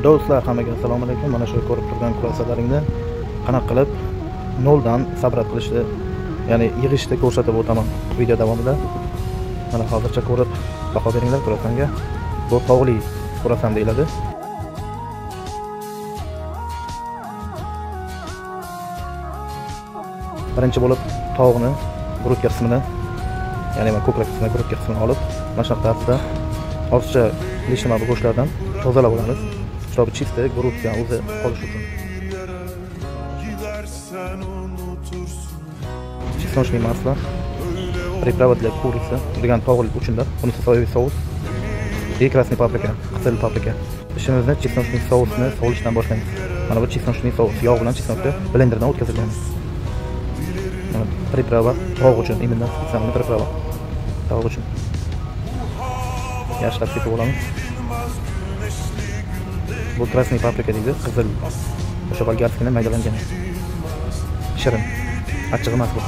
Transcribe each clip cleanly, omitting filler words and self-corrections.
Do'stlar, hammaga assalomu alaykum. Mana shu ko'rib turgan kurasalaringni qanaqa qilib noldan sabrat qilishni, ya'ni yig'ishni ko'rsatib o'taman video davomida. Mana hozircha ko'rib baho beringlar kurasanga. Bu tog'li kurasan deyiladi. Birinchi bo'lib tovuqni grudka qismini, ya'ni mana ko'krak qismini, grudka qismini olib, mana shunaqa tarzda ortiqcha lishma bu go'shtlardan tozalab olamiz. Чтобы чисто grudka o'zi qolish uchun. Чесночное масло, приправа для курицы, degan tovuq uchundir. Bunisi соевый соус и красный paprika, qizil paprika. Ishimizni чесночный sousni solishdan boshlaymiz. Mana bu чесночный sous, yog' bilan чеснокni blenderdan o'tkazilgan. Mana приправа tovuq uchun, именно специальный приправа tovuq uchun. Yaxshilab sepib olamiz. Bu красный paprika deydi, qizil, o'sha bolgarskini maydalangan. Shirin, achchiq emas bu.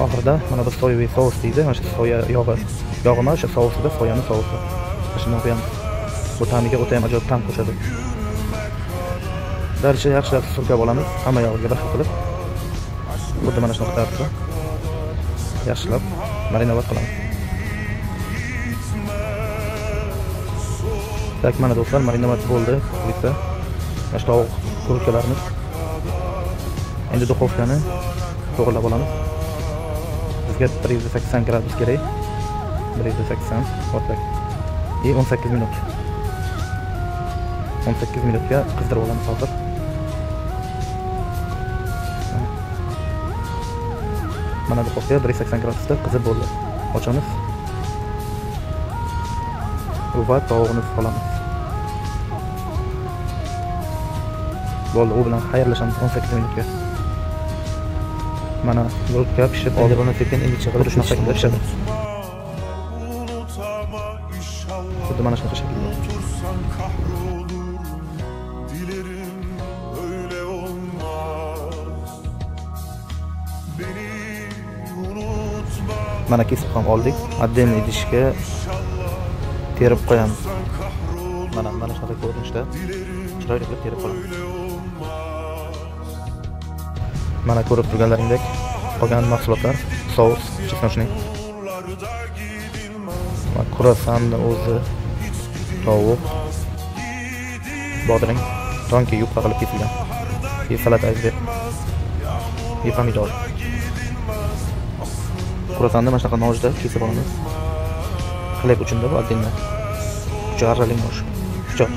Oxirida mana bu soyaviy sous deydi, mana shu soya yog'i, yog' emas, o'sha sousida soyani sousi. Shundan qo'yamiz. Bu ta'miga o'ta ham ajoyib ta'm qo'shadi. Darcha yaxshilab surkab olamiz, hamma yog'iga bir xil qilib. Xuddi mana shunaqa tarzda yaxshilab marinovat qilamiz. Tak, mana do'stlar, marinovat bo'ldi. Bitta mana shu tovuq grudkalarimiz. Endi duxovkani to'g'rilab olamiz. Bizga 180 gradus kerak. 180, вот так. И 18 minut. 18 minutga qizdirib olamiz hozir. Mana duxovka 180 gradusda qizib bo'ldi. Ochamiz. Va tovuqni solamiz. Bo'ldi, u bilan xayrlashamiz 18 minutga. Mana grudka pishib oldi. Buni sekin ingichka qilib shunaqa shaklda pishadi. Xuddi mana shunaqa shaklda. Mana kesib ham oldik. Отдельный idishga terib qo'yamiz. Mana shunaqa ko'rinishda chiroyli qilib terib qolamiz. Mana ko'rib turganlaringdek qolgan mahsulotlar, sous, чесночный, kurasanni o'zi, tovuq, bodring, tonki yupqa qilib kesilgan, и salat aysberg, и pomidor. Kurasanni mana shunaqa nojda kesib olamiz. Xleb uchun-da bu отдельно. Pichoq, arrali noj. Pichoq.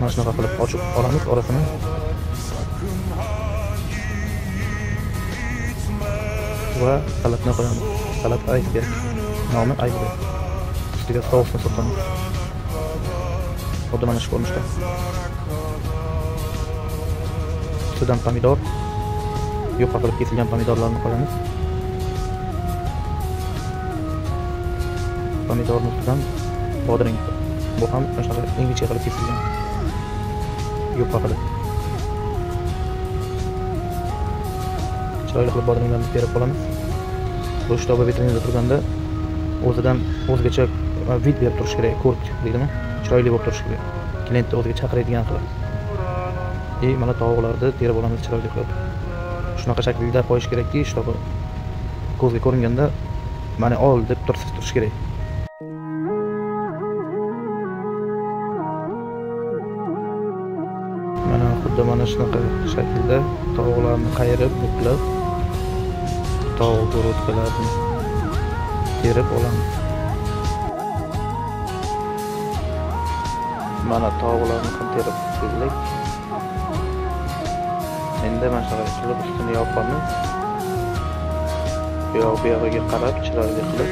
Mana shunaqa qilib ochib olamiz orasini. Va salatni qo'yamiz. Salat aysberg. Nomi aysberg. Ustiga sousni surtamiz. Xuddi mana shu ko'rinishda. Ustidan pomidor, yupqa qilib kesilgan pomidorlarni qo'yamiz. Pomidorni ustidan bodring. Bu ham mana shunaqa ingichka qilib kesilgan. Yupqa qilib. Chiroyli qilib bodringlarni terib olamiz. Bu shtoba vitrinada turganda o'zidan o'zgacha vid berib turish kerak, ko'rk deydimi? Chiroyli bo'lib turishi kerak. Klientni o'ziga chaqiradigan qilib. И mana tovuqlarni terib olamiz chiroyli qilib. Shunaqa shaklda qo'yish kerakki, shtoba ko'zga ko'ringanda mana ol deb turish kerak. Mana xuddi mana shunaqa shaklda tovuqlarni qayirib, buklab, tovuq grudkalarni terib olamiz. Mana tovuqlarni ham terib keldik. Endi mana shunaqa qilib ustini yopamiz. Bu yoq bu yog'iga qarab chiroyli qilib.